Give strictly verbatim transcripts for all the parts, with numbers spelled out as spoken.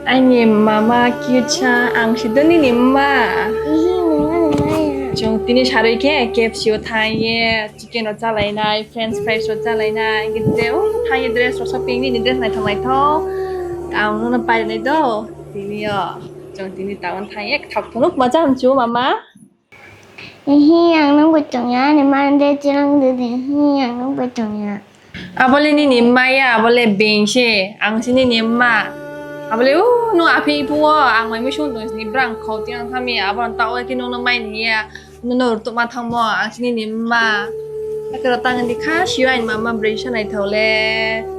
Aini mama cute sa, ang si do nini mma. Ihi, nungma nungma ya. Chwng tini sarwi khe K F C o thang ye chicken rok chalainai, french fries rok chalainai, gede o thang ye dress rok shopping, nini dress naithok naithok. Ang nono painai do tini o. Chwng tini town thang ye thok thunuk ma cham chu mama. Hi, ang nung bo chwng ya, ni man de chilang de de. Hi, ang nung bo chwng ya. Abole nini mma ya, abole beng se, ang si nini mma. Abole u nung aphi ipu o, ang mai misung tong sini brang khau ti ang thami, abon ta o ki nung no mai ni ya, nung no rtuk ma thang mo, ang si nini mma. Akero tang di kha, siwa ni mama breng sa nai thau le.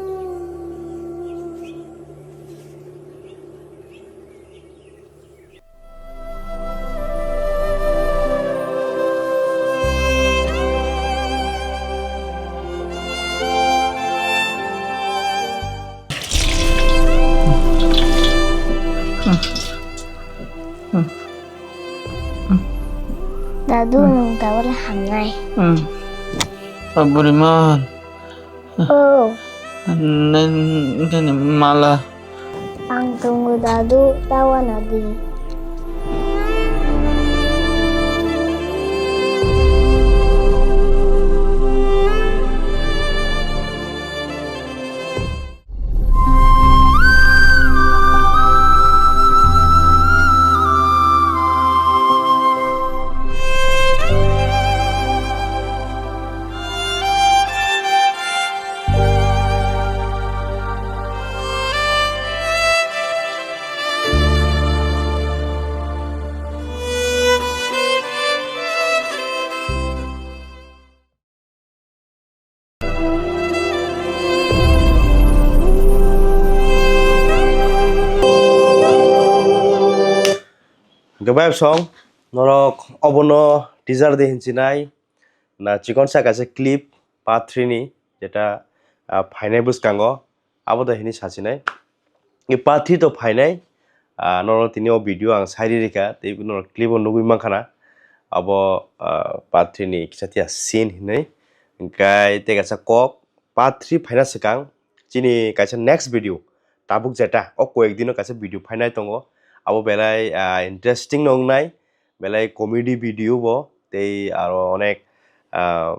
Dadu, nwng tabole hamnai. Hmm. O buriman. Oh. Nen, nen mala. Ang tongo dadu, tawa nadi. Hwnkhe bai song norok obono teaser day hinchinai na chikon sa kaisa clip part three ni jeta, ah, phainai bwskango abo da hini sachinai. I part three to phainai, ah, norok tini o video ang sairi rikha, tei norok clip o nugwi mankha na. Abo, ah, part three ni kisa tiya scene hinwi. Hwnkhe tei kaisa kok part three phaina swkang chini kaisa next video tabuk jeta o koyek dino kaisa video phainai tongo. Abo belai, ah, interesting no wngnai, belai comedy video bo tei aro onek, ah,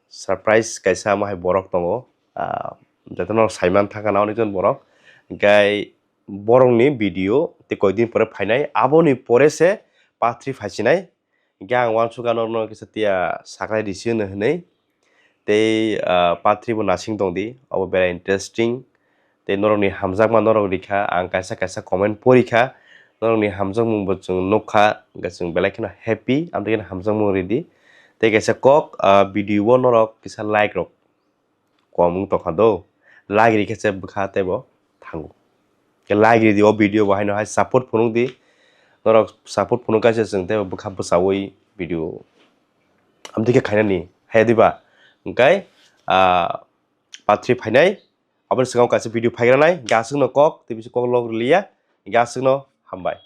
surprise kaisa omo hai borok tongo, ah, jotono saiman thangkha na onek jon borok. Hwnkhe borokni video tei koidin pore phainai, aboni pore se part three phaisinai. Hwnkhe ang uansukha norokno kisa tiya sakhlai risi hwnwi. Tei, ah, part three bo nasing tongdi, abo belai interesting. Tei norokni hamjakma norok rikha, ang kaisa kaisa comment porikha, norokni hamjakmung bo chwng nukha, hwnkhe chwng belai kheno happy, amtwi kheno hamjakmung ridi. Tei kaisa kok, ah, video o norok kisa like rok kom wng tongkha do, like rikhe se bwkha teibo thango. Khe like ridi o video bo haino hai support phunukdi, norok support phunuk kaisa chwng teibo bwkha bwchaui video amtwi khe khainani hai diba? Hwnkhe, ah, part three phainai. Aboni swkango kaisa video phaigranai, hwnkhe aswkno kok, tei bisi kok log rwliya, hwnkhe aswkno hambai.